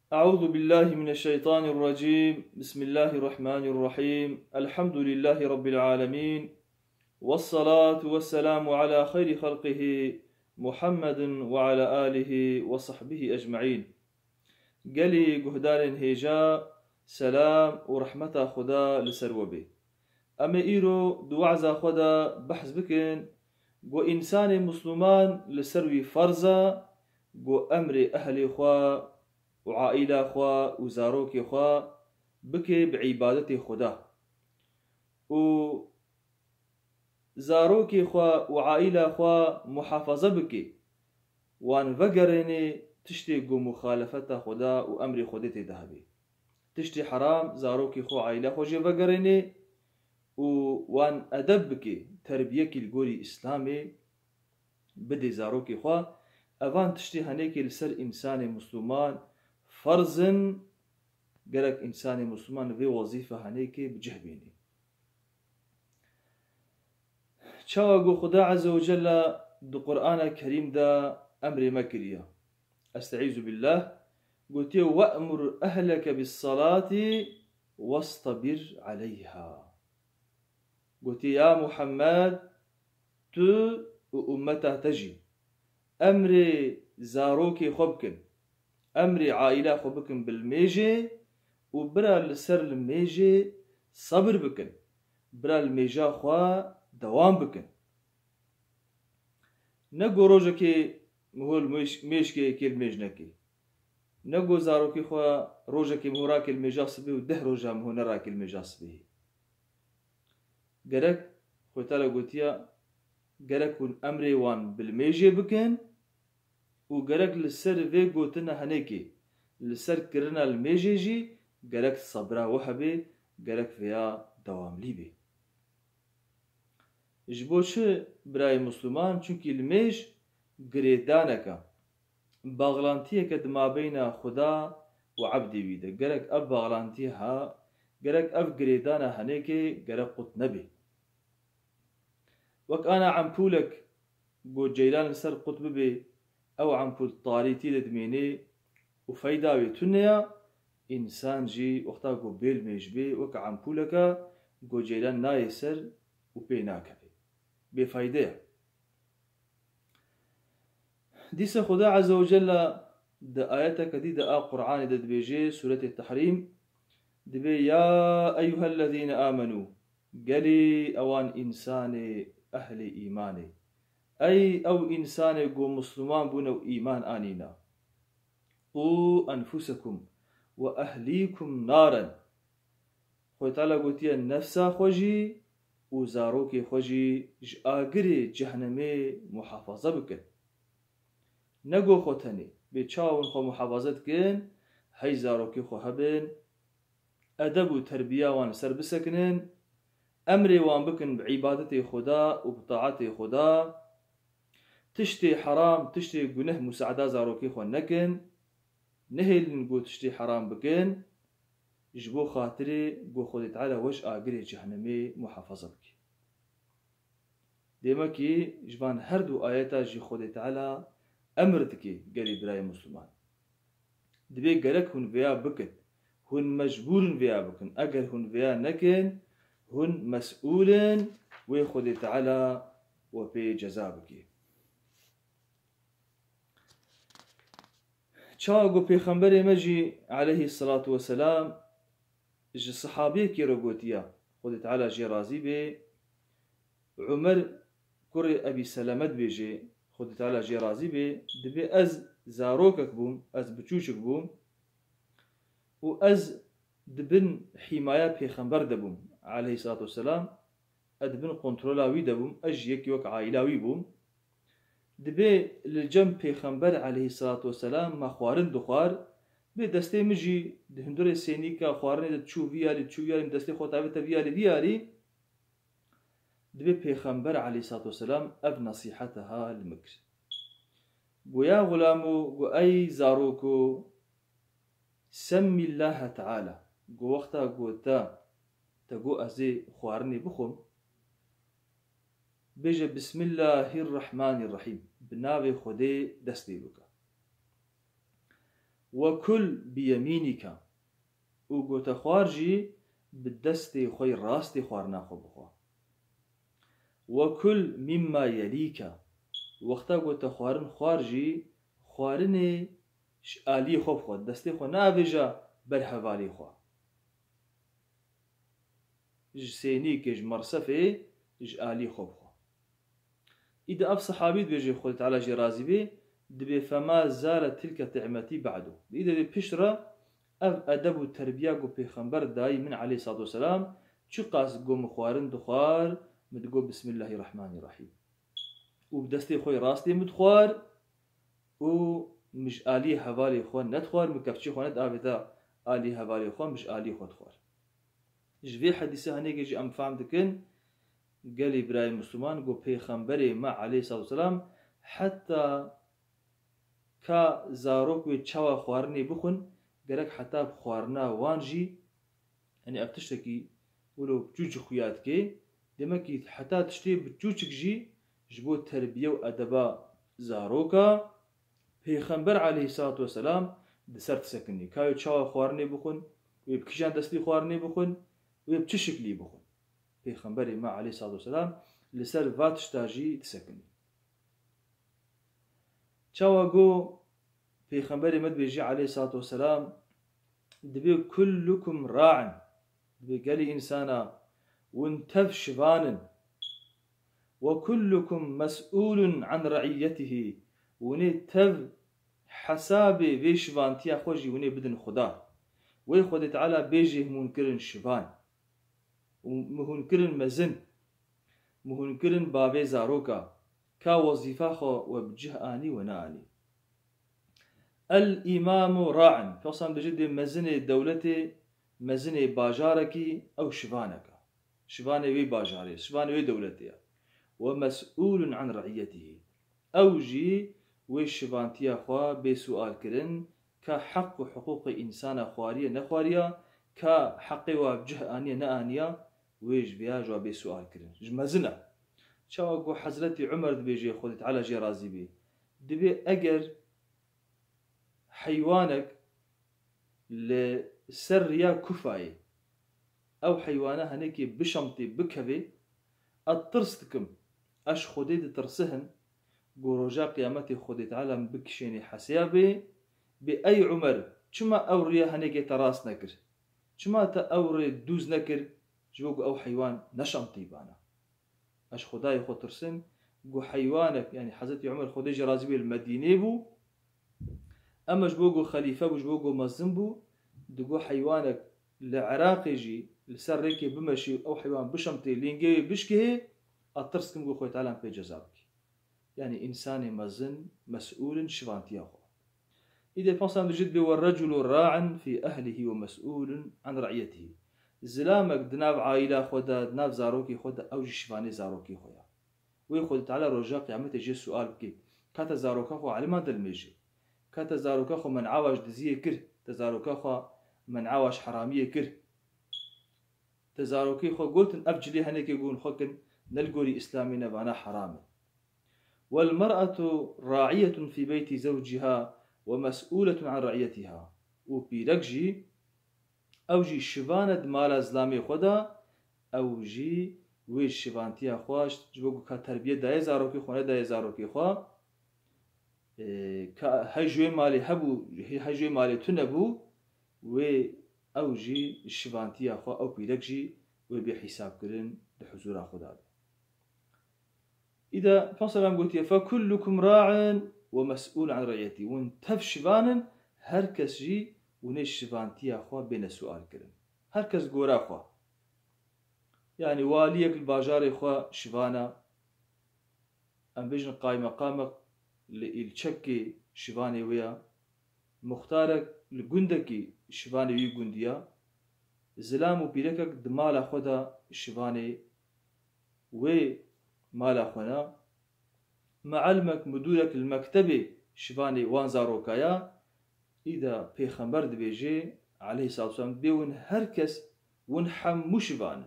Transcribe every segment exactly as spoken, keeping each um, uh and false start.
أعوذ بالله من الشيطان الرجيم. بسم الله الرحمن الرحيم. الحمد لله رب العالمين. والصلاة والسلام على خير خلقه محمد وعلى آله وصحبه أجمعين. Gelî guhdarên hêja, selam û rehmeta Xuda li ser we bê. Em ê îro di weza xwe de behs bikin ku însanê Misliman li ser wî ferz e ku emrê ehlê xwe û aîla xwe û zarokê xwe bike bi îbadetê Xuda û zarokê xwe û aîla xwe muhafaza bike, wan vegerêne tiştê ku muxalefeta Xuda û emrê Xwedê tê de hebe. Tiştê heram zarokê xwe, aîla xwe jê vegerêne û wan edeb bike, terbiyekî li gorî Îslamê bide zarokê xwe. Evan tiştê henêkê li ser însanê Misliman ferz in, gerek însanê Misliman vê wezîfe henêkê bi cih bîne. Çawa ku Xuda Azze ve Celle di Qur'ana Kerîm de emrê me kiriye. Estaizu billah, gotiye, "We'mur ehleke bis salati wastabir aleyha." Gotiye, ya Muhammed, tu û ummeta te jî emrê zarokê xwe bikin, emrê aîla xwe bikin bi limêjê û bira li ser limêjê sebir bikin, bira limêja xwe dewam bikin. Ne ku rojekê miho li mêj-, mêjkê yekê li mêj nekê. Ne ku zarokê xwe rojekê miho rake li mêja sibê û deh roja miho nerake li mêja sibê. Gerek, Xwedê Teala gotiya, gerek hûn emrê wan bi limêjê bikin û gerek li ser vê gotina henêkê, li ser kirina limêjê jî gerek sebra we hebe, gerek vêya dewamlî bê. Ji bo çi birayê Misliman? Çunkî limêj girêdaneke, baxlantiyeke di mabeyna Xuda û ebdê wî de. Gerek ev baxlantiye ha, gerek ev girêdana henêkê gerek qut nebe. Wek ana empûlek ku ceyran li ser qut bibe, ew empûl tarîtî de dimêne û feyda wê tune ya, însan jî wexta ku bêlimêj bê, wek empûleke ku ceyran nayê ser û pê nakeve. Bêfeyde ye. Dîsa Xuda Azze ve Celle di ayeteke dî de a Qur'anê de dibêje, Sûretê Tehrîm, dibê, "Ya eyyuhellezîne amenû", gelî ewan însanê ehlê îmanê. Ey ew însanê ku Misliman bûne û îman anîne. "Qû enfusekum ve ehlîkum naren." Xwedê Teala gotiye, nefsa xwe jî û zarokê xwe jî ji agirê cehnemê muhafaza bikin. Ne go xwe tenê, bê çawa hûn xwe muhafaza dikin, hey zarokê xwe hebin, edeb û terbiya wan li ser bisekinin, emrê wan bikin bi îbadetê Xuda û bi taetê Xuda, tiştê heram, tiştê guneh musaeda zarokê xwe nekin, nehêlin ku tiştê heram bikin, ji bo xatirê ku Xwedê Teala we ji agirê cehnemê muhafaza bike. Demekî ji van her du ayeta jî Xwedê Teala emir dike gelî birayê Misliman. Dibê gerek hûn vêya bikin. Hûn mecbûr in vêya bikin. Eger hûn vêya nekin, hûn mesûl in, wê Xwedê Teala we pê ceza bike. Çawa ku Pêxemberê me jî aleyhî selatu weselam ji sehabiyekî re gotiya, Xwedê Teala jê razî bê, Umer kurê Ebî Seleme dibêje, Xwedê Teala jê razî bê, dibê ez zarokek bûm, ez biçûçik bûm û ez di bin hîmaya Pêxember de bûm, aleyhî selatu weselam, ez di bin kontrola wî de bûm, ez jî yekî wek aîla wî bûm. Dibê li cem Pêxember aleyhî selatu weselam me xwarin dixwar, bê destê min jî di hundirê sênîka xwarinê de çû vî yarî, çû vî yarî, min destê xwe tavête vî yarî, vî yarî. Dibê Pêxember aleyhî selatu weselam ev nesîheta ha li min kir. Go ya xulamo, go ey zaroko, semmîllahe teala, go wexta go te, te go ez ê xwarinê bixwim, bêje Bismillahirrahmanirrahîm, bi navê Xwedê dest pê bike. وَكُلْ بِيَمِينِكَ. Û gote xwar jî bi destê xwe yê rastê xwarina xwe bixwe. وَكُلْ مِمَّا يَلِيكَ. Wexta gote xwarin xwar jî xwarinê ji aliyê xwe bixwe. Destê xwe neavêje ber hevalê xwe. Ji sênîkê, ji mersefê, ji alî xwe bixwe. Îde ev sehabî dibêje, Xwedê Teala jê razî bê, dibê, "Fema zalet tilke ti'metî ba'du." Îde dê pişt re ev edeb û terbiya ku Pêxember dayî min aleyhissalatu vesselam, çiqas ku min xwarin dixwar, min digot, "Bismillahirrahmanirrahîm." Û bi destê xwe yê rastê min dixwar, û min ji alî hevalê xwe nedixwar, min kevçî xwe nediavêta alî hevalê xwe, min ji alî xwe dixwar. Ji vê hedîsê hinekê jî em fehm dikin, gelî birayê Misliman, ku Pêxemberê me aleyhissalatu vesselam heta ka zarok wê çawa xwarinê bixwin, gerek heta bi xwarina wan jî, yanî ev tiştekî wilo biçûçik xuya dike, demekî heta tiştê biçûçik jî ji bo terbiye û edeba zaroka, Pêxember aleyhissalatu vesselam di ser disekinî. Ka wê çawa xwarinê bixwin, wê bi kîjan destî xwarinê bixwin, wê bi çi şiklî bixwin. Pêxemberê me aleyhissalatu vesselam li ser va tişta jî disekinî. Çawa ku Pêxemberê me dibêjî aleyhissalatu vesselam, dibê, "Kullukum ra'in." Dibê, gelî însana, hûn tev şivan in. "Ve kullukum mes'ûlun an re'iyyetihi." Hûnê tev hesabê vê şivantiya xwe jî hûnê bidin Xuda. Wê Xwedê Teala bêjê hûn kirin şivan. Û min hûn kirin mezin, min hûn kirin bavê zaroka, ka wezîfa xwe we bi cih anî we neanî. El îmamu ra'in. Pêxember dibêje dê mezinê dewletê, mezinê bajarekî ew şivanek e. Şivanê wê bajarê, şivanê wê dewletê ye. Ve mes'ûlun an re'iyyetihi. Ew jî wê şivantiya xwe bê sual kirin, ka heq û hiqûqê însana xwariye nexwariya, ka heqê wa bi cih aniye neaniya, wê ji vêya ji wa bê sual kirin. Ji mezin e. Çawa ku Hezretî Umer dibêje, Xwedê Teala jê razî bê, dibê eger heywanek li ser riya kufayê, ew heywana henekê bişemtê, bikevê, ez tirs dikim, ez ji Xwedê ditirsihin, ku roja qiyametê Xwedê Teala min bikişênê heseya bê, bê ey Umer, çima ew riya henekê te rast nekir? Çima te ew rê dûz nekir, ji bo ku ew heywan neşemtîbana? Ez ji Xwedayê xwe tirsim, ku heywanek, yanî Hezretî Umer, Xwedê jê razî bê, li Medînê bû. Ema ji bo ku xelîfe bû, ji bo ku mezin bû, digot heywanek li Iraqê jî li ser rêkê bimeşî û ew heywan bişemtê, lîngê wê bişkihê, ez tirs kim ku Xwedê Teala pê ceza bike. Yanî însanê mezin mesûl in şivantiya xwe. Îdê pênc sed dibêjit bê, "Ve reculu ra'in fî ehlihi ve mesûlun an re'iyetihi." Zilamek di nav aîla xwe de, di nav zarokê xwe de, ew jî şivanê zarokê xwe ye. Wê Xwedê Teala roja qiyametê jê sual bike. Ka te zaroka xwe eliman dilmêje. Ka te zaroka xwe men'awa ji diziyê kir, te zaroka xwe men'awa ji heramiyê kir. Te zarokê xwe gotin, ev cilê henekê gon xwe kin, ne li gorî Îslamê ne, vana heram e. "Wel mer'etu ra'iyetun fî beyti zewciha ve mes'ûletun an re'iyetiha." Û pîrek jî, ew jî şivan e di mala zilamê xwe de, ew jî wê şivantiya xwe, ji bo ku ka terbiye daye zarokê xwe, nedaye zarokê xwe, e, ka he ji wê malê hebû, he ji wê malê tune bû, wê ew jî şivantiya xwe, ew pîrek jî wê bê hîsabkirin di huzûra Xuda de. Îde pênc sed gotiye, "Fekullukum ra'in ve mes'ûl an re'iyetî." Hûn tev şivan in, her kes jî hûnê şivantiya xwe bêne sual kirin. Her kes gora xwe. Yanî waliyek li bajarê xwe şivan e, em bêjin qaymeqamek li îlçekê şivanê wê ye, muxtarek li gundekî şivanê wî gundî ye, zilam û pîrekek di mala xwe de şivanê wê mala xwe ne, mealimek, midûrek li mektebê şivanê wan zaroka ye, îda Pêxember dibêje, aleyhissalatu vesselam, dibê hûn her kes, hûn hemû şivan in.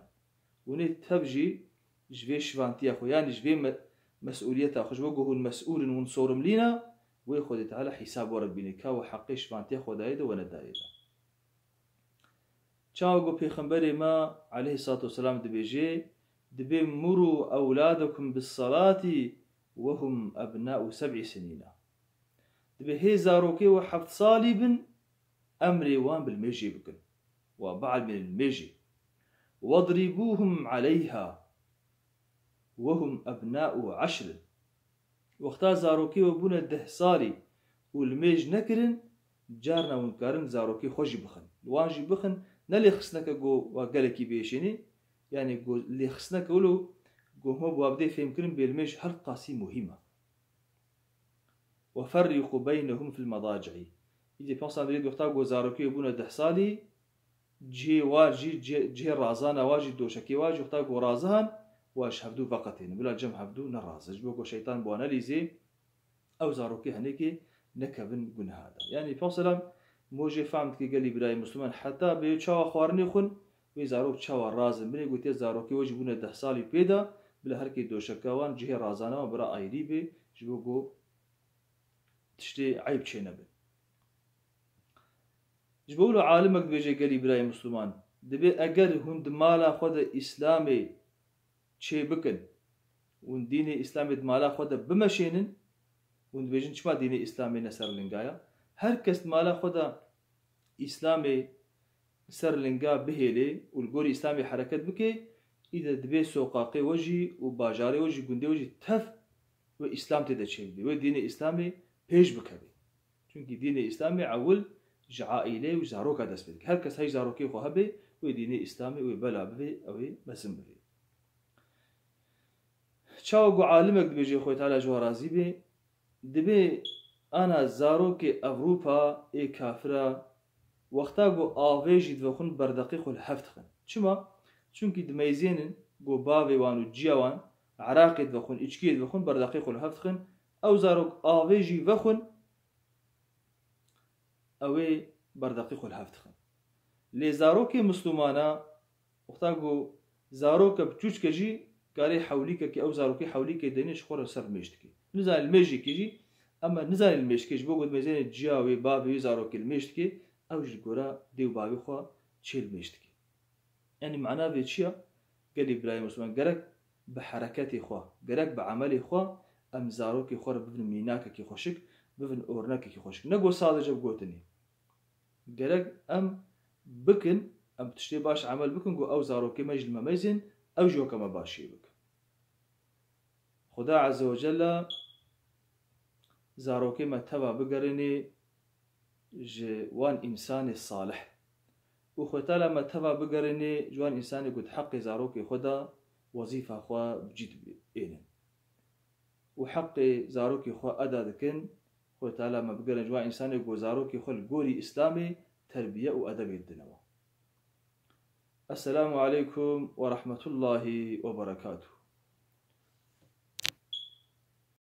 Hûnê tev jî ji vê şivantiya xwe, yanî ji vê me-, mesûliyeta xwe, ji bo ku hûn mesûl in, hûn sorumlî ne, Wê Xwedê Teala hîsab we re bîne, ka we heqê şivantiyê xwe dayê de we nedayê de. Çawa ku Pêxemberê me aleyhissalatu vesselam dibêje, dibê: "Muru ewladakum bis salati ve hum ebna'u seb'i sinîna." Dibê hê zarokê we heft salî bin, emrê wan bi limêjê bikin. Wa bielmînin limêjê. "Wedribûhum aleyha ve hum ebna'u eşrin." Wexta zarokê we bûne deh salî û limêj nekirin, carna hûn karin zarokê xwe jî bixin. Li wan jî bixin, ne lêxistineke ku wa gelekî bêşênê, yanî ku lêxistineke wilo ku hema bi wa bidê fêhmkirin bê limêj her qasî muhîm e. "Ve ferrîqû beynehum fil medaci'i." Îdî pênc salî wexta ku zarokê we bûne deh salî, cihê wa jî, cihê, cihê razana wa jî, doşekê wa jî, wexta ku razihan, wa ji hevdû veqetênin. Bila cem hevdû nerazin. Ji bo ku şeytan bi wan nelîzê, ew zarokê henekê nekevin guneha de. Yanî pênc salî mojê fehm dike gelî birayê Misliman, heta bê çawa xwarinê xwin, wê zarok çawa razin. Binê gotiye zarokê we jî bûne deh salî pê de, bila herkê doşeka wan, cihê razana wan bira ayrî bê, ji bo ku tiştê eyb çênebin. Ji bo wilo alimek dibêje gelî birayê Misliman, dibê eger hûn di mala xwe de Îslamê çêbikin, hûn dînê Îslamê di mala xwe de bimeşênin, hûn dibêjin çima dînê Îslamê ne ser linga ya? Her kes di mala xwe de Îslamê ser linga bihêlê û li gorî Îslamê hereket bike, îde dibê soqaqê we jî û bajarê we jî, gundê we jî tev wê Îslam tê de çêbibe, wê dînê Îslamê pêş bikeve. Çunkî dînê Îslamê ewil ji aîlê û ji zaroka dest pê dike. Her kes hej zarokê xwe hebe, wê dînê Îslamê wê bela bivê, ew ê mezin bivê. Çawa ku alimek dibêje, Xwedê Teala ji we razî be, dibê ana zarokê Ewropa ê kafira wexta ku avê jî divexwin berdeqê xwe li hev dixin. Çima? Çunkî dimeyzênin ku bavê wan û ciya wan, eraqê divexwin, îçkiyê divexwin, berdeqê xwe li hev dixin. Ew zarok avê jî vexwin, ew ê berdeqê xwe li hev dixin. Lê zarokê Mislumana, wexta ku zaroke biçûçke jî karê hewlîkekê, ew zarokê hewlîkê dêne ji xwe re ser mêj dike. Nizane li mêjekê jî, ema nizane li mêjekê ji bo ku dimeyzêne ciya wê, bavê wê zarokê li mêj dike, ew jî li gora dê û bavê xwe çê li mêj dike. Yanî mana vê çi ya? Gelî birayê Misliman, gerek bi hereketê xwe, gerek bi emelê xwe em zarokê xwe re bibin mînakekî xweşik, bibin ornekekî xweşik. Ne ku sadece bi gotinê. Gerek em bikin, em tiştê baş emel bikin ku ew zarokê me jî li me meyzên, ew jî weke me baş çêbikin. Xuda Azze ve Celle zarokê me teva bigerînê ji wan însanê salih. Û Xwedê Teala me teva bigerînê ji wan însanê ku di heqê zarokê xwe de wezîfa xwe bi cî diênin. Û heqê zarokê xwe eda dikin, Xwedê Teala me bigerîne ji wan însanê ku zarokê xwe li gorî Îslamê terbiye û edebê didine wan. Esselamu aleykum ve rahmetullahi ve berekatuh.